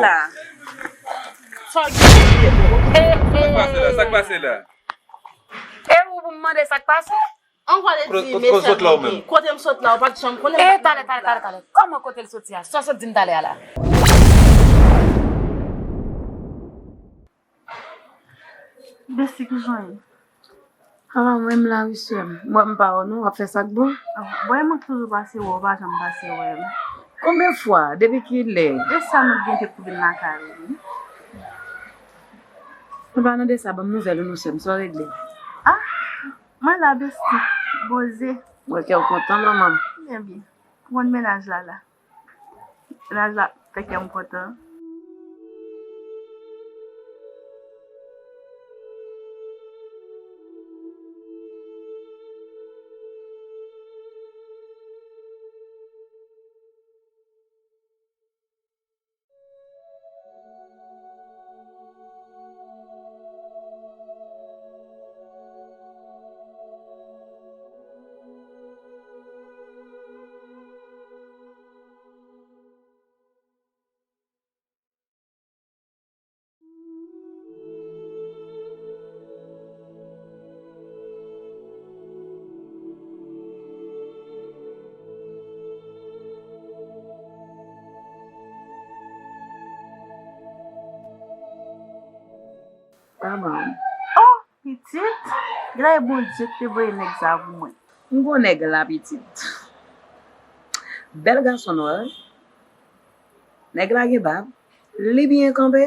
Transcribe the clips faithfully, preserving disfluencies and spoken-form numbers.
La. Sa k pase la? Sa k pase la? E ou pou m mande sa k pase? An kwa de di mesye sot la ou menm? Kote m sot la, ou pa t janm konnen. E talè, talè, talè, talè. Kòman kote l soti a? Sa w sot di m talè a la? Besti, ki jan w ye? Ava, mwen m la wi sè m. Mwen m pa wè w non, w ap fè sa k bon. Bon, e mwen k toujou pase wè w, ou pa janm pase wè m. Konbyen fwa? Depi kilè? E sa nou gen te pou vin lakay ou wi. Anpalan de sa, ban m nouvèl ou non sè m, sa w regle? Ah, mwen la besti, poze. Mwen kè w kontan manman. Byen, byen. Ou konn mennaj la la. Mennaj la fè kè m kontan. Manman. Oh, pitit. Genlè e Bondye ki te voye nèg sa pou mwen. M gon nèg la, pitit. Bèl gason nwè. Nèg la gen bab. Li byen kanpe.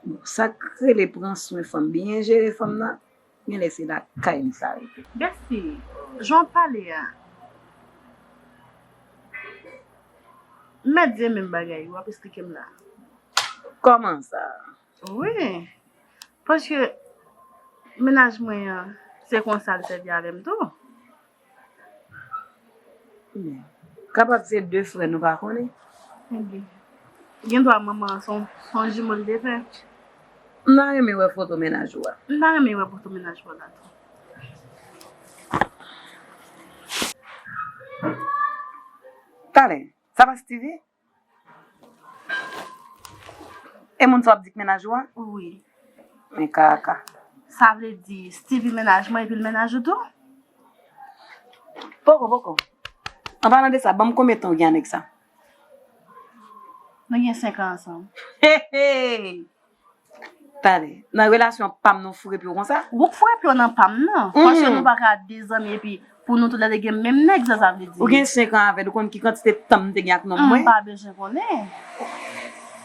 Bon, sa k rele pran swen fanm, byen jere fanm nan, genlè se lakay li sa rete. Bèsi, jan w pale a, m mèt di menm bagay, w ap esplike m la. Kòman sa? Wi. Paske mennaj mwen an, se konsa l sèvi avè m tou. Kapab se de frè nou pa konnen. Ebyen, gen dwa manman an se yon, se yon jimo l te fè. M ta renmen wè foto mennaj ou a. M ta renmen wè foto mennaj ou a la tou. Talè, sa pa Steevie? E moun sa w ap di k mennaj ou a? Wi. Men kaka. Sa vle di Steevie mennaj mwen epi l mennaj ou tou? Poko, poko. An palan de sa, ban m konbyen tan w gen ak nèg sa? Nou gen senk an ansanm. Hey, hey! Talè, nan relasyon pa m nan w foure pye w konsa? Ou k foure pye w nan pa m nan. Mhm. Paske nou pa ka de zanmi epi pou nou toulède gen menm nèg, sa sa vle di? Ou gen senk an avè l, ou konn ki kantite tan m te gen ak nonm mwen? M pa bezwen konnen.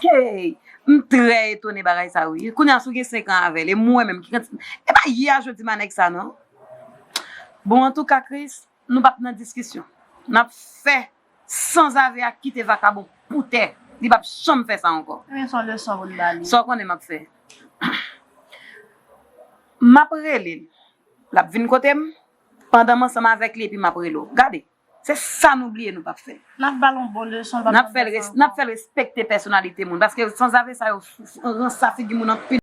Hey, m trè etone bagay sa wi. Kounye a si w gen senk an avè l, e mwen menm ki kantite, e pa yè a jodi m a nèg sa non. Bon, antouka Chris, nou p ap nan diskisyon. N ap fè sanzave a kite vakabon pou tè. Li p ap janm fè sa ankò. Ebyen, se yon leson pou n ba li. Sa w konnen m ap fè? M ap rele l. L ap vin kote m. Pandan m ansanm avèk li epi m ap rele w. Gade, se sa nou bliye nou p ap fè. N ap ba l yon bon leson, l ap... N ap fè l res-, n ap fè l respekte pèsonalite moun. Paske sanzave sa yo ranse figi moun anpil.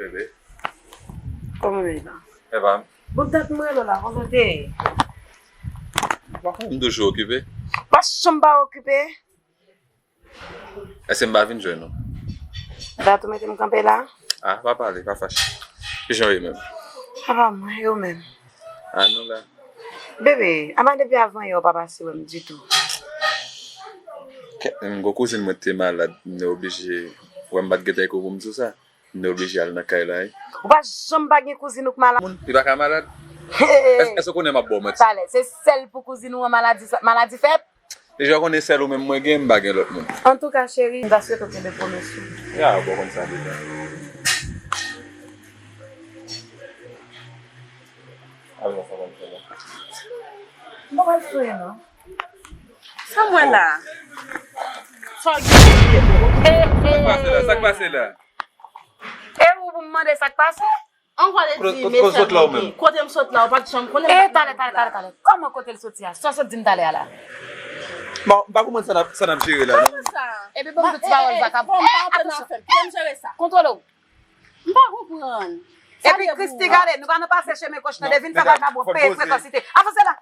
Bebe. Kòman w ye la? Eva. Bon, dat mwen rele w la, konsa te ye. M pa konnen, m toujou okipe. Pa janm pa okipe. Èske m pa vin jwenn ou? Dat ou mete m kanpe la? Ah, pa pale, pa fache. Kijan w ye menm? Sa va mwen, e ou menm? Ah, nou la. Bebe, ama depi avan yè ou pa pase wè m ditou. Ke, m, gwo kouzin mwen te malad, m te oblije, wè m pa t gen tan ekri pou m di w sa. M te oblije al nan kay la, wi. Ou pa janm pa gen kouzin ou k malad. Moun, li pa ka malad. Hey! Èske, èske w konnen m ap ba w manti? Talè, se sèl pou kouzin ou an maladi sa, maladi fèt? Deja w konnen sèl ou menm mwen gen, m pa gen lòt moun. Antouka, cheri, m ta swete w kenbe pwomès ou. Ya, ou konn sa deja. Al nan sa konn fè la. M pa pral souri non. Sa m wè la? Sa w gen? Sa k pase la? Sa k pase la? E ou pou m mande sa k pase? An kwa de di mesye mwen. Kote m sot la, ou pa t janm konnen. E talè, talè, talè, talè. Kòman kote l soti a? Sa w sot di m talè a la? Bon, m pa konprann sa n ap, sa n ap jere la non. Epi ban m tout ti pawòl vakabon. Bon, m pa antre nan afè m. Kite m jere sa. Kontwole w. M pa konprann. Epi Christy, gade, nou pa nan pase chemen kòch nan devin sa vakabon peye frekansite. Avanse la.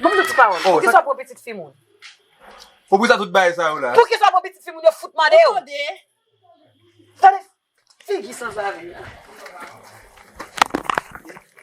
Ban m tout ti pawòl. Poukisa w pran pitit fi moun? Poukisa tout bagay sa yo la? Poukisa w pran pitit fi moun yo fout mande yo? Tande, figi sanzave a.